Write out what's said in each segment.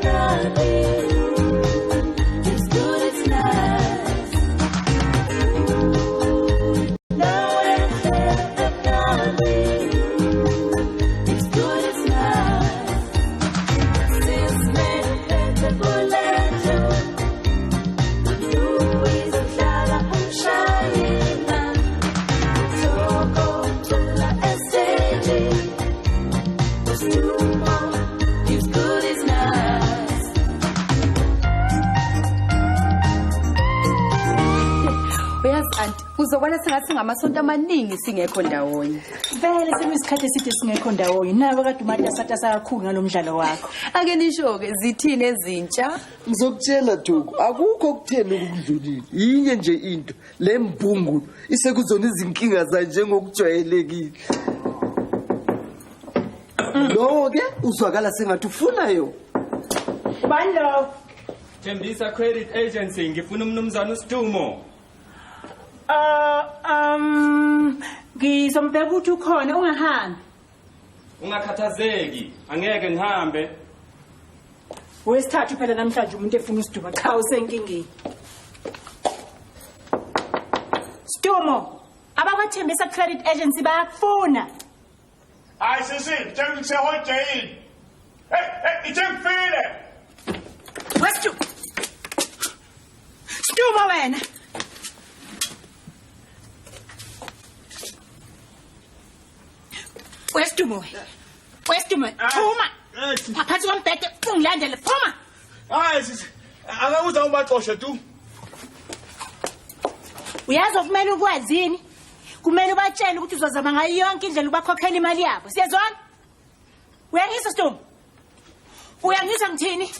It's good, it's nice. It's good, it's nice. It's good, it's nice. Uyazi anti, uzobona sengathi ngamasonto amaningi singekho ndawonye. Vele sekuyisikhathi eside singekho ndawonye. Nawe kade umatasatasa kakhulu ngalo mdlalo wakho. Ake nisho-ke zithini ezintsha? Ngizokutshela Thoko, akukho okutheni okudlulile. Yinye nje into, le mbungulu isekuzona izinkinga zayo njengokujwayelekile. Lowo ke uzwakala sengathi ufuna yo. Ubani lo? Thembisa Credit Agency ngifuna umnumzana uSidumo. Ngizombheka ukuthi ukhona ungahambi. Ungakhathazeki, angeke ngihambe. Wesithathu phela namhlanje umuntu efuna uSidumo cha usenkingeni. Sidumo, abakwaThembisa Credit Agency bayakufuna. Hayi sisi, ngitshela ukuthi ngiseholideyini. Hey, hey, ithe ngifile. Wesidumo. Sidumo wena. Wesidumo wena. Wesidumo, phuma. Phakathi kombhede ungilandele, phuma. Hayi sisi, akakuzange ubaxoshe tu. Uyazi okumele ukwazini? Kumele ubatshele ukuthi uzozama ngayo yonke indlela ukubakhokhela imali yabo. Siyezwana? Uyangizwa Sidumo? Uyangizwa ngithini?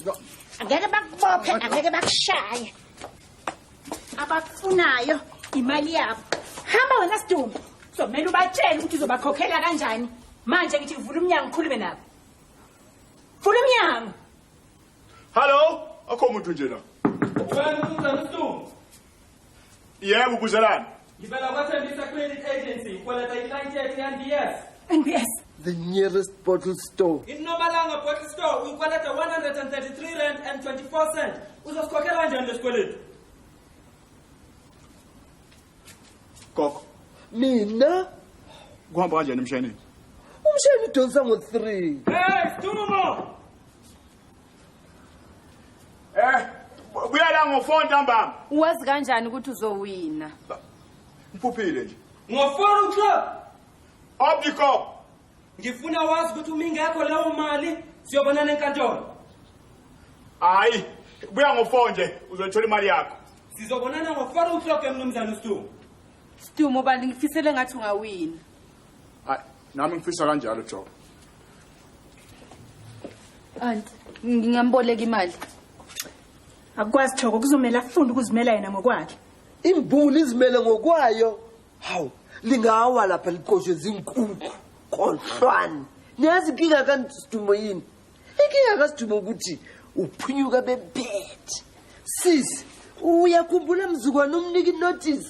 Angeke bakubophe, angeke bakushaye. Abakufunayo imali yabo. Hamba wena Sidumo. Kuzomele ubatshele ukuthi uzobakhokhela kanjani. Manje ngithi vula umnyango ukhulume nabo. Vula umnyango. Hello, akho umuntu nje la. Wena umnumzana uSidumo. Yebo kuzelani. Ngivela kwaThembisa Credit Agency, ukweleta i-client yethu ya-NBS. NBS. The nearest bottle store. Inomalanga bottle store uyikweleta 133 rand and 24 cent. Uzosikhokhela kanjani lesikweletu? Gogo, Mina kuhamba kanjani emshaneni? umshayeli udonsa ngo-3. Hey, Sidumo! Buya la ngo-4 ntambama. Uwazi kanjani ukuthi uzowina? Ngiphuphile nje. Ngo-4 o'clock. Obdikop. Ngifuna wazi ukuthi uma ingekho leyo mali siyobonana enkantolo. Hayi, buya ngo-4 nje uzothola imali yakho. Sizobonana ngo-4 o'clock emnumzana uSidumo. Sidumo bani ngifisele ngathi ungawina. Hayi, nami ngifisa kanjalo Thoko. Anti, ngingamboleka imali. Akukwazi Thoko, kuzomela afunde ukuzimela yena ngokwakhe. Imbulu izimele ngokwayo. Hawu, lingawa lapha liqoshwe zinkukhu konhlwane. Niyazi inkinga kaSidumo yini? Inkinga kaSidumo ukuthi uphunyuka bebethe. Sisi, uyakhumbula mzukwana umnika inotice?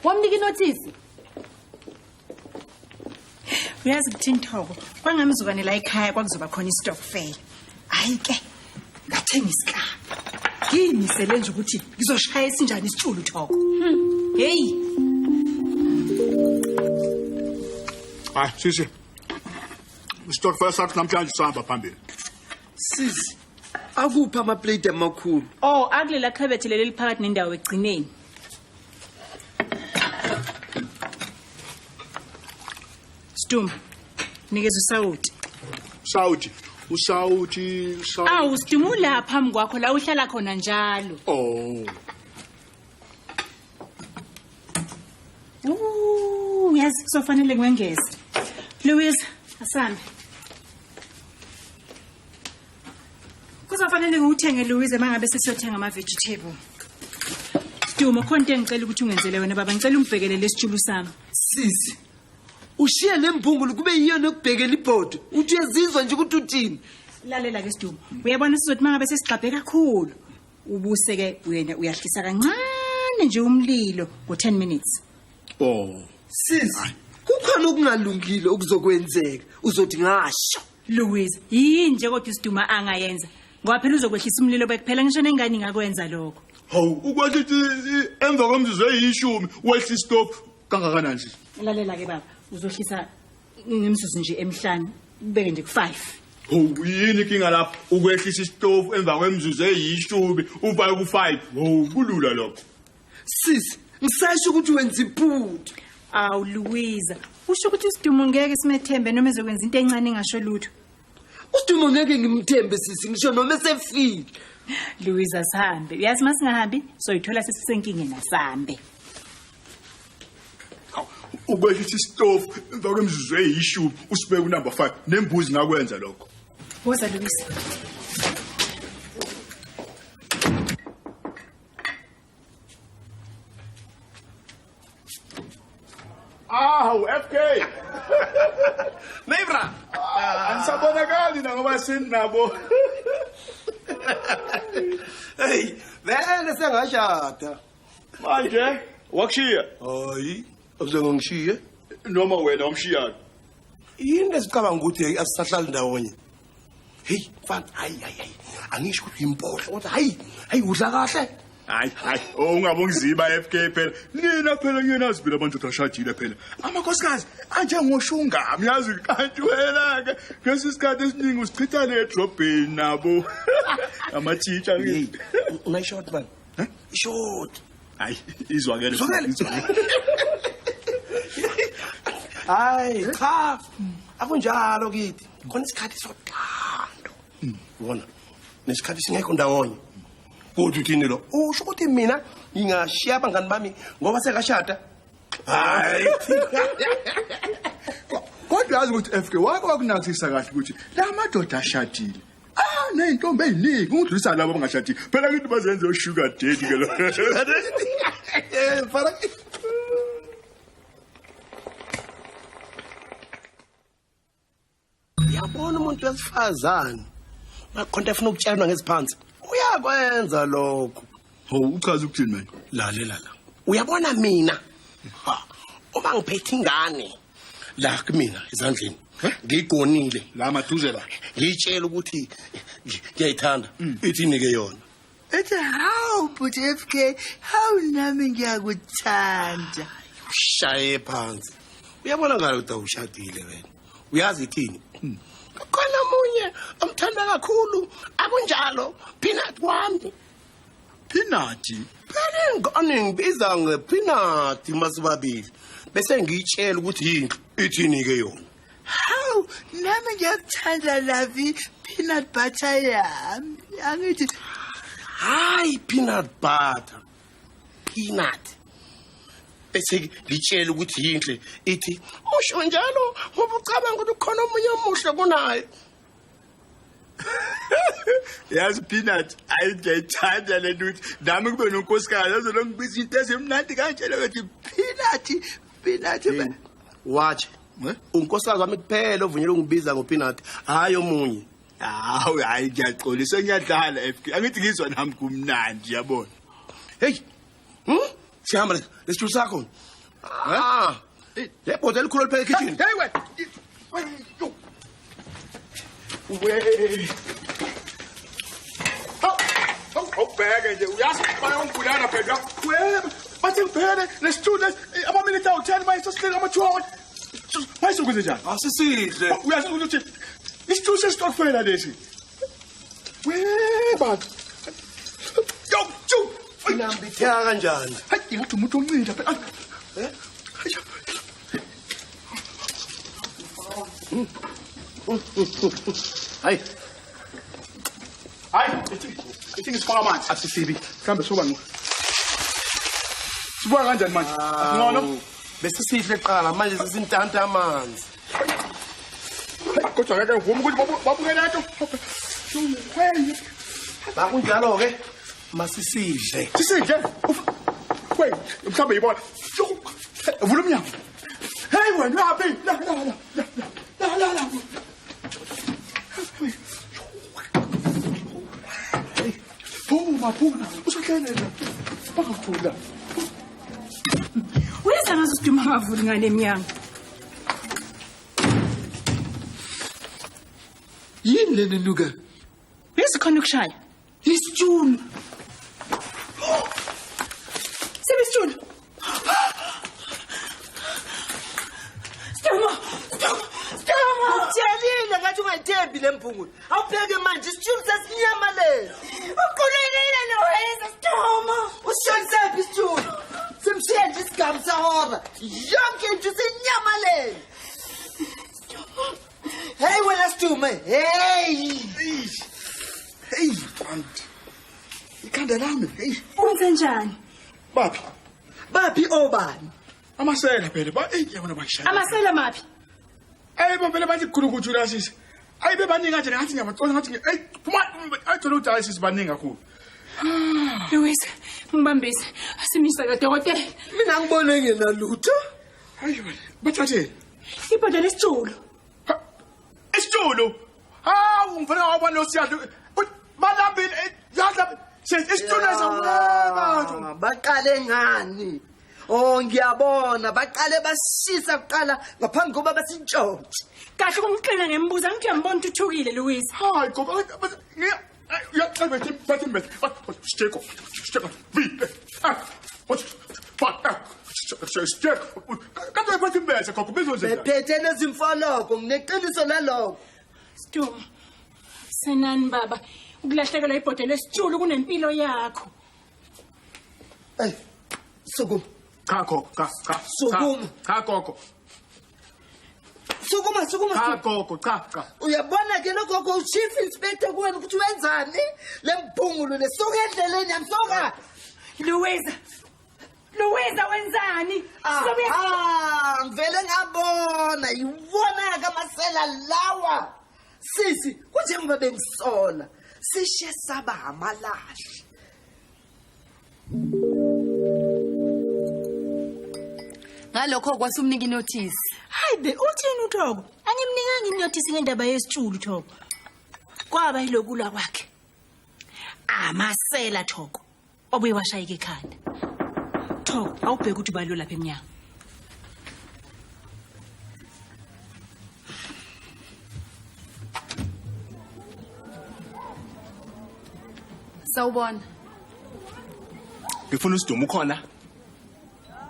Wamnika inotice? Uyazi kuthini Thoko, kwangamzukwane la ekhaya kwakuzoba khona istokfela. Hayi ke, ngathenga isiklabhu. Ngiyimisele nje ukuthi ngizoshaya esinjani isitshulu Thoko. Hey. Hayi sisi. Istokfela sakho namhlanje sihamba phambili. Sisi, akuphi amaplate amakhulu? Oh, akulela khabethe leli liphakathi nendawo egcineni. Sidumo, nikeza usawuti. Sawuti, usawuti, usawuti. Awu, Sidumo la phambi kwakho la uhlala khona njalo. Oh. Uyazi kuzofanele ngiwengeze. Louise, asambe. Kuzofanele ngiwuthenge Louise mangabe sesiyothenga ama vegetable. Sidumo, khona into engicela ukuthi ungenzele wena baba, ngicela ungibhekele lesitshulu sami. Sisi, ushiye lembungulu kube yiyona ekubhekela ibhodo. Uthi uyazizwa nje ukuthi uthini? Lalela ke Sidumo. Uyabona sizothi mangabe sesigxabhe kakhulu, ubuse ke wena uyahlisa kancane nje umlilo ngo-10 minutes. Oh. Sisi, kukhona okungalungile okuzokwenzeka. Uzothi ngasho. Louise, yini nje kodwa isiduma angayenza? Ngoba phela uzokwehlisa umlilo bekuphela ngisho nengane ingakwenza lokho. Hawu, ukwehlisa emva kwemizuzu eyishumi wehlisa isitofu kangakanani sisi? Lalela ke baba, uzohlisa ngemizuzu nje emihlanu, ubeke nje ku-5. Hawu, yini inkinga lapho ukwehlisa isitofu emva kwemizuzu eyishumi ufake ku-5? Hawu, kulula lokho. Sisi, ngisasho ukuthi wenza iphutha. Awu Louisa, usho ukuthi isidumo ngeke simethembe noma ezokwenza into encane engasho lutho. Usidumo ngeke ngimthembe sisi ngisho noma esefile. Louisa sihambe. Uyazi masingahambi soyithola sesisenkingeni nasambe. Hawu, ukwehlisa isitofu emva kwemizuzu eyishumi usibeke unumber 5 nembuzi ngakwenza lokho. Woza Louisa. Awu FK. Neighbor. Anisabonakali na ngoba sinabo. Hey, vele sengashada. Manje wakushiya Hayi, akuze ngishiye. noma wena wamshiya. Yini esicabanga ukuthi asisahlali ndawonye? Hey, mfana, hayi hayi hayi. Angisho ukuthi impohlo kodwa hayi, hayi udla kahle. Hayi hayi, oh ungabongiziba FK phela. Nina phela ngiyenazi phela abantu ashadile phela. Amakhosikazi anjengoshungami yazi kanti wena ke ngesisikhathi esiningi usichitha le edrobheni nabo. Amathitsha Hey, ke. una short man. Short. Hayi izwakele. Izwakele. Hayi, cha. Akunjalo kithi. Khona isikhathi sothando. Ubona? Nesikhathi singekho ndawonye. Kodwa uthini lo? Usho ukuthi mina ngingashiya abangani bami ngoba sekashada. Hayi. Kodwa yazi ukuthi FK wake wakunakisisa kahle ukuthi la madoda ashadile. Ah, ney'ntombi ey'ningi ungidlulisa labo abangashadile. Phela kithi bazenze o-sugar daddy ke lo. Eh, mfana. Uyabona umuntu wesifazane makhonto efuna ukutshelwa ngeziphansi uyakwenza lokho. Hawu uchaza ukuthini manje? Lalela la. Uyabona mina ha uma ngiphethe ingane la kumina ezandleni ngiyigonile La maduze la. ngiyitshela ukuthi ngiyayithanda ithini ke yona. Ethi hawu bhuti FK, hawu nami ngiyakuthanda. Ushaye phansi. Uyabona ngalo ukuthi awushadile wena. Uyazi ithini? Khona omunye omthanda kakhulu akunjalo peanut wami. Peanut. Phela ingane ngibiza ngepeanut masibabili. Bese ngiyitshela ukuthi yini ithini ke yona. Hawu nami ngiyakuthanda lavi peanut butter yami. Angithi Hayi peanut butter. Peanut. Bese ngitshela ukuthi yinhle ithi usho njalo ngoba ucabanga ukuthi ukhona omunye omuhle kunaye. Yazi peanut, hayi ngiyayithanda le nto ukuthi nami kube nonkosikazi azolongibiza into ezimnandi kanje lokuthi peanut peanut. Watch. Eh? Unkosikazi wami kuphela ovunyelwe ungibiza ngopeanut, hayi omunye. Hawu hayi ngiyaxolisa ngiyadlala FK. Angithi ngizwa nami kumnandi yabona. Hey. Sihamba lesitulo sakho. Ah. Le bhodlela elikhulu elipheke ekitchen. Hey wena. We. Awubheke nje uyazi bayongibulala phela. We bathi ngibheke lesitulo amaminithi awu-10 bayisosihleka ama-2 hours. Bayisokwenze njani? Asisidle. Uyazi ukuthi isitulo sesitokfela lesi. We bantu. Yo, chu. Inambitheka kanjani? Hayi ngathi umuntu oncinda phela. Eh? Hayi, Hayi, ithi ngisifaka amanzi. asisibi. Mhlambe soba ngcono. Sibuka kanjani manje? Ngcono. Bese sihle kuqala manje sesintanta amanzi. Hayi, kodwa ngeke ngivume ukuthi babuke lento. Hey, Bakunjalo ke masisidle. sisidle. Wait, mhlambe yibona. Vula umnyango. Hey wena uyaphi? La la la la la la la. Phuma phuma usahlele la. Bangavula. Uyenza ngazo usiduma angavuli ngale mnyango. Yini lena nuka? Yazi Sikhona ukushaya. Isitshulu. Sibe isitshulu. Sdumo, Sdumo, Sdumo. Utshelile ngathi ungayithembi le mphungulo. Awubheke manje isitshulu sesinyamalele. Uqulekile Louise, Sdumo. Usishonisephi isitshulu? Simshiye nje isigamu sehora. Yonke into isinyamalele. Hey wena Sdumo, hey. Hey, bantu. Ikhanda lami, hey. Wenze njani? Baphi? Baphi obani? Amasela phela, ba hey yabona bashaya. Amasela maphi? Hey phela bathi khulukuthi la sisi. Ayi bebaningi kanje ngathi ngiyabacona ngathi hey phuma ayithola ukuthi hayi sisi baningi kakhulu. Louise, ngibambise. Asimisa kadokotela. Mina ngibone ngenalutho. Hayi wena, bathatheni. Ibhodlela isitshulu. Isitshulu. Hawu ngivela wabona lo siyadlu. Balambile yadla isitshulu esawubantu. Baqale ngani? Oh ngiyabona baqale basishisa kuqala ngaphambi kokuba basintshontshe. Kahle ukumxina ngembuzo angithi uyambona ukuthi uthukile Louise. Hayi gogo uyaqala bethi bathi bethi steko steko vi ah steko kanti bathi bese gogo bezonje. Bephethe nezimfoloko ngineqiniso lalokho. Sdumo. Senani baba ukulahlekelwa ibhodlela esitshulu kunempilo yakho. Ey sukuma. Cha gogo, cha cha. Sukuma. Cha gogo. Sukuma, sukuma. Cha gogo, cha cha. Uyabona ke lo gogo uchief inspector kuwena ukuthi wenzani? Le mphungulo lesuka endleleni yamsuka. Louise. Louise wenzani? Ah, ngivele ngabona iwona kamasela lawa. Sisi, kunjengoba bengisola. Sishe saba amalahle. Ngalokho kwasumnika inotice. Hayi be uthini uThoko? Angimnikanga inotice ngendaba yesitshulu Thoko. Kwaba yilokulwa kwakhe. Amasela Thoko. Obuye washayeka ekhanda. Thoko awubheke ukuthi ubalo lapha eminyango. Sawubona. Ngifuna usidumo ukhona?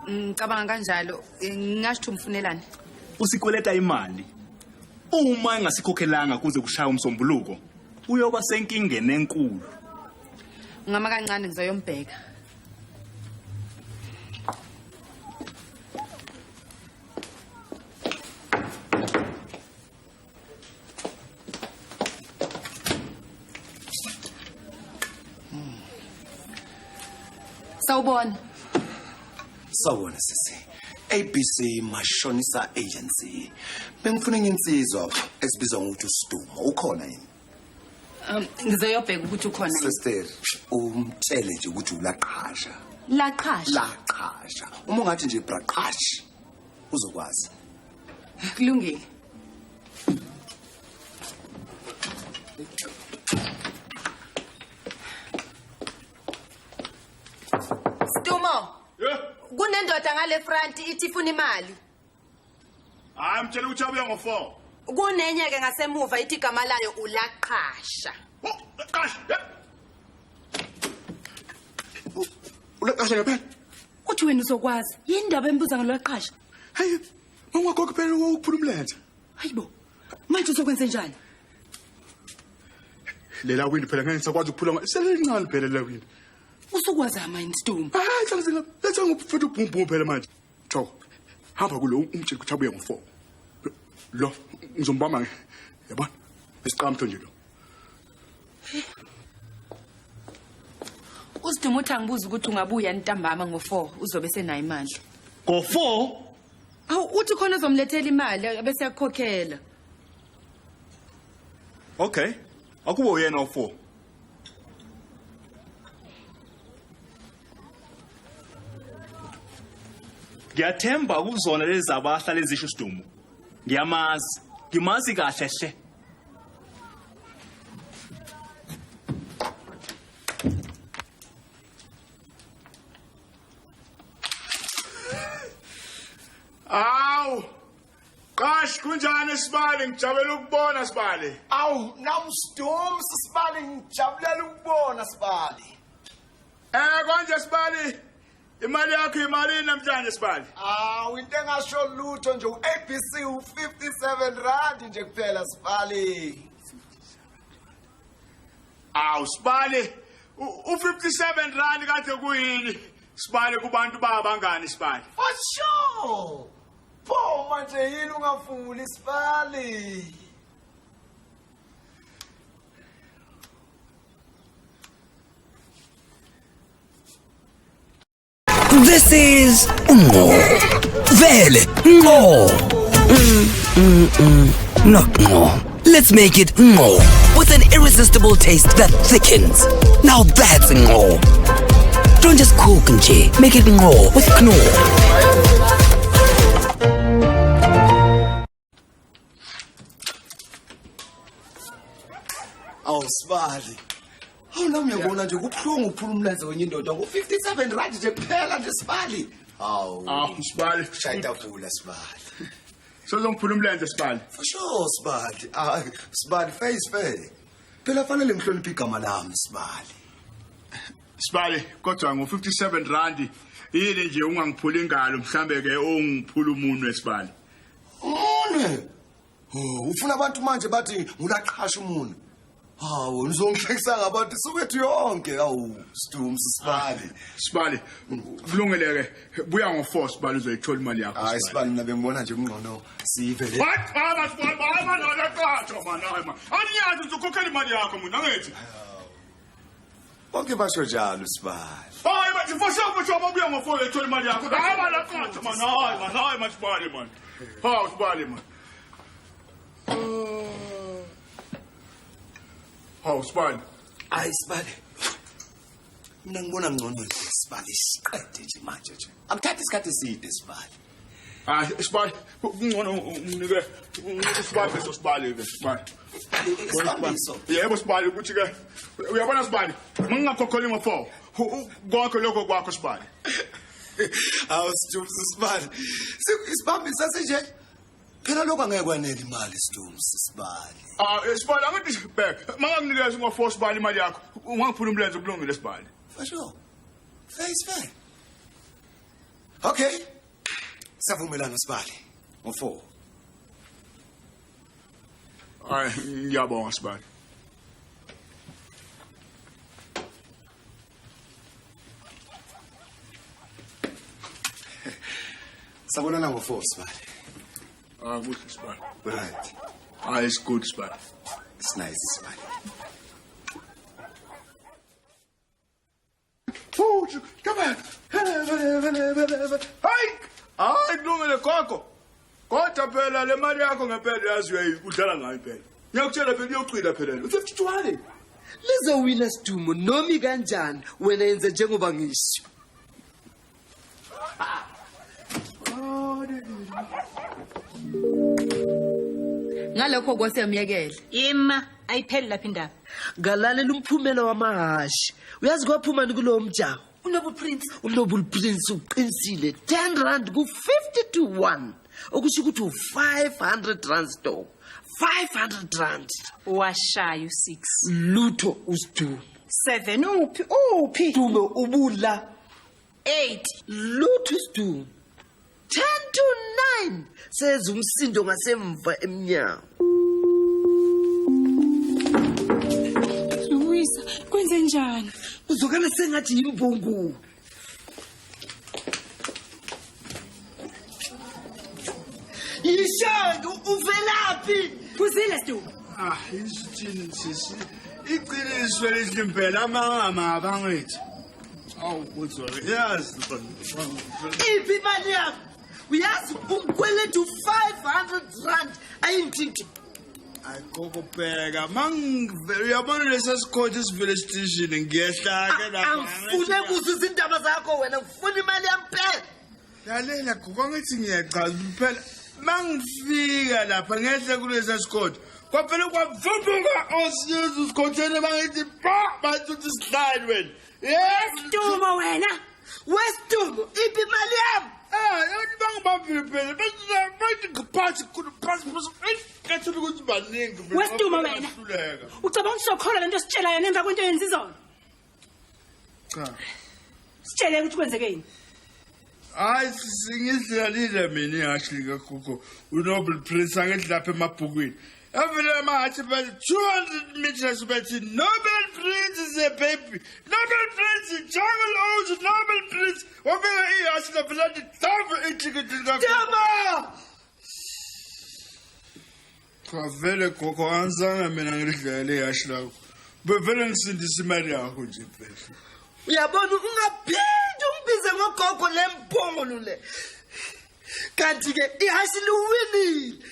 Ngicabanga kanjalo, ngingasho umfunelani. Usikweleta imali. Uma engasikhokhelanga kuze kushaya umsombuluko, uyoba senkingeni enkulu. Ngama kancane ngizoyombheka. Sawubona. Sawubona sisi. ABC Mashonisa Agency. Bengifuna insizwa esibizwa ngokuthi uSidumo. Ukhona yini? Ngizoyobheka ukuthi ukhona yini. Sister, umtshele nje ukuthi ulaqhasha. Laqhasha. Laqhasha. Uma ungathi nje braqhash uzokwazi. Kulungile. Sidumo. Yeah. Kunendoda ngale front ithi ifuna imali. Hayi mtshela ukuthi abuya ngo4. Kunenye ke ngasemuva ithi igama layo ulaqhasha. Oh, qasha. Ulaqhasha ngempela. Uthi wena uzokwazi. Yini indaba embuza ngolaqhasha? Hayi, ungagogo phela ukuphula umlenze. Hayibo. Manje uzokwenza njani? Lela windi phela ngeke ngisakwazi ukuphula. Selincane phela lela windi. Usukwazama instumo. Hayi, hlangana letha ngufethu ubhumbu phela manje. Thoko. Hamba kulo umtshela ukuthi abuye ngo4. Lo ngizombamba yabona. Isiqamtho nje lo. Usidumo uthi angibuza ukuthi ungabuya ntambama ngo4 uzobe senayo imali. Ngo4? Awu uthi khona uzomlethela imali bese yakukhokhela. Okay. Akube uyena u4. Ngiyathemba kuzona lezi zabahla lezisho Sidumo. Ngiyamazi, ngimazi kahle hle. Awu! Laqash, kunjani Sibali? Ngijabulela ukubona Sibali. Awu, namsdum Sibali, ngijabulela ukubona Sibali. Konje Sibali, imali yakho imalini namhlanje Sibali? Awu, into engasho lutho nje u-ABC u-57 rand nje kuphela Sibali. Awu Sibali, u-57 rand kade kuyini? Sibali kubantu babangani Sibali? For sure. Pho manje yini ungafuni Sibali? This is Ngqo. Vele Ngqo. Not Ngqo. Let's make it Ngqo with an irresistible taste that thickens. Now that's Ngqo. Don't just cook nje, make it Ngqo with Knorr. Awu Sibali. Hawu nami uyabona nje kubuhlungu ukuphula umlenze wenye indoda ngo-57 rand nje kuphela nje Sibali. Hawu. Awu Sibali, Shaya itafula Sibali. Sozongiphula umlenze Sibali. For sure Sibali. Ah, Sibali face fair. Phela fanele ngihloniphe igama lami Sibali. Sibali, kodwa ngo-57 rand yini nje ungangiphula ingalo mhlambe ke ungiphula umunwe Sibali. Umunwe. Oh, ufuna abantu manje bathi ngulaqhasha umunwe. Hawu, nizongihlekisa ngabantu sukwethu yonke. Awu, Stum Sibali. Sibali, kulungile ke. Buya ngo-4 Sibali uzoyithola imali yakho. Hayi Sibali, mina bengibona nje kungcono sivele. What? Hayi Sibali, hayi man, laqasha man, hayi man. Aniyazi uzokhokhela imali yakho mina angithi. Bonke basho njalo Sibali. Hayi man, for sure babuya ngo-4 uyithola imali yakho. Hayi man, laqasha man, hayi man, hayi man Sibali man. Hawu Sibali man. Hawu Sibali. Hayi Sibali. Mina ngibona ngcono nje Sibali siqede nje manje nje. Akuthathi isikhathi eside Sibali. Hayi Sibali, kungcono unginike isibambiso Sibali ke Sibali. Isibambiso. Yebo Sibali ukuthi ke uyabona Sibali, mangingakhokheli ngo-4 konke lokho kwakho Sibali. Hawu Stum Sibali. Isibambiso sinje. Phela lokho angeke kwanele imali Stum Sibali. Ah Sibali angithi bheka, manganginikeza ngo-4 Sibali imali yakho, ungangiphula umlenze kulungile Sibali. For sure. Fair is fair. Okay. Savumelana Sibali. Ngo-4. Hayi ngiyabonga Sibali. Sabonana ngo-4 Sibali. Ah kuhle Sibali. Right. Ah it's good Sibali. It's nice Sibali. Come on. Hayi, hayi kulungile gogo. Kodwa phela le mali yakho ngempela yazi uyayidlala ngayo phela. Ngiyakutshela phela iyoqina phela. U-52 Lizowina Sidumo nomi kanjani wena yenze njengoba ngisho. Ngalokho kwasiyamyekele. Ima ayipheli lapha indaba. Ngalalela umphumela wamahashi. Uyazi kwaphumani kulowo mjaho? UNoble Prince. UNoble Prince uqinisile 10 rand ku-50 to 1. Okusho ukuthi u-500 rand stock. 500 rand. Washaya u6. Lutho uSidumo. 7 uphi? Uphi? Dumo ubula. 8. Lutho uSidumo. 10 to 9. Seza umsindo ngasemva emnyango. Luisa, kwenze njani? Uzokana sengathi yimbungulu. Yishange uvelaphi? Phuzile Sidumo. Ah, isithini sisi? Iqiniso elihle impela amanga abangithi. Awu kuzwa yazi. Iphi imali yakho? Uyazi ungikweletu 500 rand ayinthinti. Agogo bheka, mangivele uyabona lesa sikhotha esivele esitishini ngiyehla ke lapha. Angifune kuzwa izindaba zakho wena, ngifuna imali yami phela. Lalela gogo ngithi ngiyachaza phela. Mangifika lapha ngehle kulesa sikhotha. Kwaphela kwavumbuka osizo sikhothene bangithi ba bathi sihlali wena. Yes, Sidumo wena. Wesitumo, iphi imali yami? Bangibambile phela. Bathi ngiphathi khulu phansi phansi. Ngathi ukuthi baningi. Wesitumo wena. Ucabanga ukuthi sokholwa lento sitshela yona emva kwento yenza izolo? Cha. Sitshele ukuthi kwenzekeni. Hayi singidlalile mina ihashi likagogo uNobel Prince angithi lapha emabhukwini. Evele amahashi bathi 200 meters bathi Nobel Prince is a baby. Nobel Prince Jungle Oats Nobel Prince. Wafika ihashi lapha lathi thumb ithikithi likagogo. Dama! Cha vele gogo anzange mina ngilidlale ihashi lakho. Bevele ngisindisa imali yakho nje phela. Uyabona ungaphindi ungibize ngogogo lempongolo le. Kanti ke ihashi liwinile.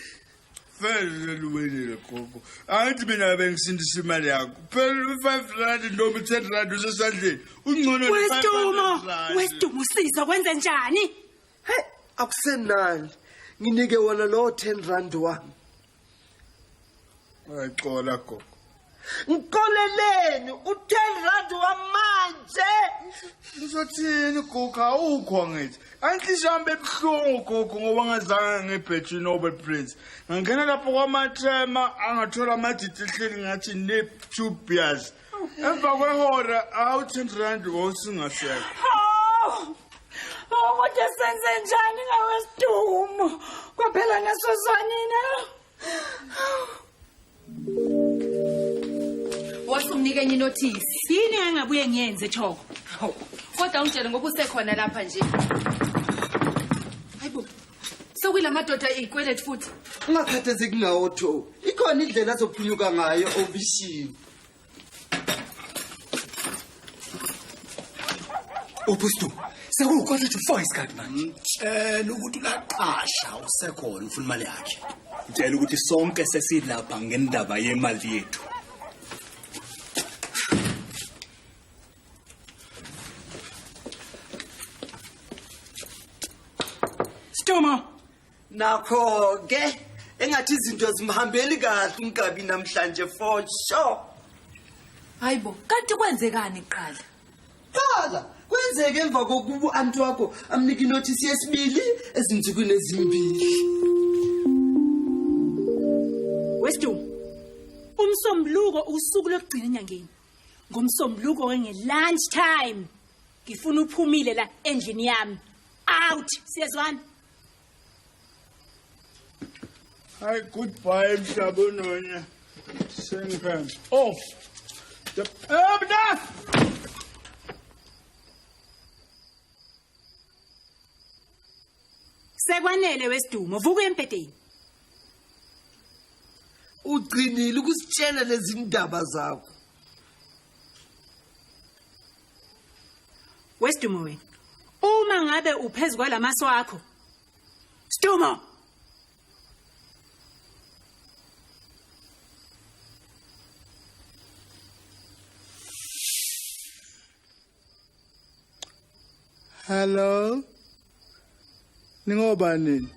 Vele liwinile gogo. Angithi mina bengisindisa imali yakho. Phela u5 rand noma u10 rand usesandleni. Ungcono Wesitumo, Wesitumo siza kwenze njani? Hey, akusenani. Nginike wona lo 10 rand wami. Ayixola gogo. Ngikoleleni u10 rand wamanje. Ngizothini gogo awukho ngithi. Anhliziyo yami ebuhlungu gogo ngoba ngazange ngibheje iNobel Prince. Ngangena lapho kwamathema angathola amadidi ehleli ngathi nip 2 beers. Emva kwehora awu 10 rand wawusingasekho. Hawu! Oh, kodwa senze njani ngawesitumo? Kwaphela nasozwanina. Wasumnika enye inothisi. Yini engabuye ngiyenze Thoko? Kodwa ungitshele ngoba usekhona lapha nje. Hayibo. Sokuyila madoda izikweletu futhi. Ungakhathazeki ngawo Tho. Ikhona indlela azophunyuka ngayo obishini. Ubustu, sekuwu-3:45 isikhathi manje. Mtshela ukuthi ulaqasha usekhona ufuna imali yakhe. Mtshela ukuthi sonke sesilapha ngendaba yemali yethu. Situmo. Nakho ke engathi izinto zimhambeli kahle umgabi namhlanje for sure. Hayibo, kanti kwenzekani kuqala? Qala, kwenzeke emva kokuba u-anti wakho amnika inothisi yesibili ezinsukwini ezimbili. Wesitumo. Umsombuluko usuku lokugcina enyangeni. Ngomsombuluko ke nge-lunch time. Ngifuna uphumile la endlini yami. Out, siyezwana? Hayi goodbye mhlaba ononya. Sengihamba. Oh. Mna! Sekwanele Wesidumo, vuka embhedeni. Ugcinile ukusitshela lezi ndaba zakho. Wesidumo wena. Uma ngabe uphezu kwalamaso akho. Sidumo. Hello. Ningobani?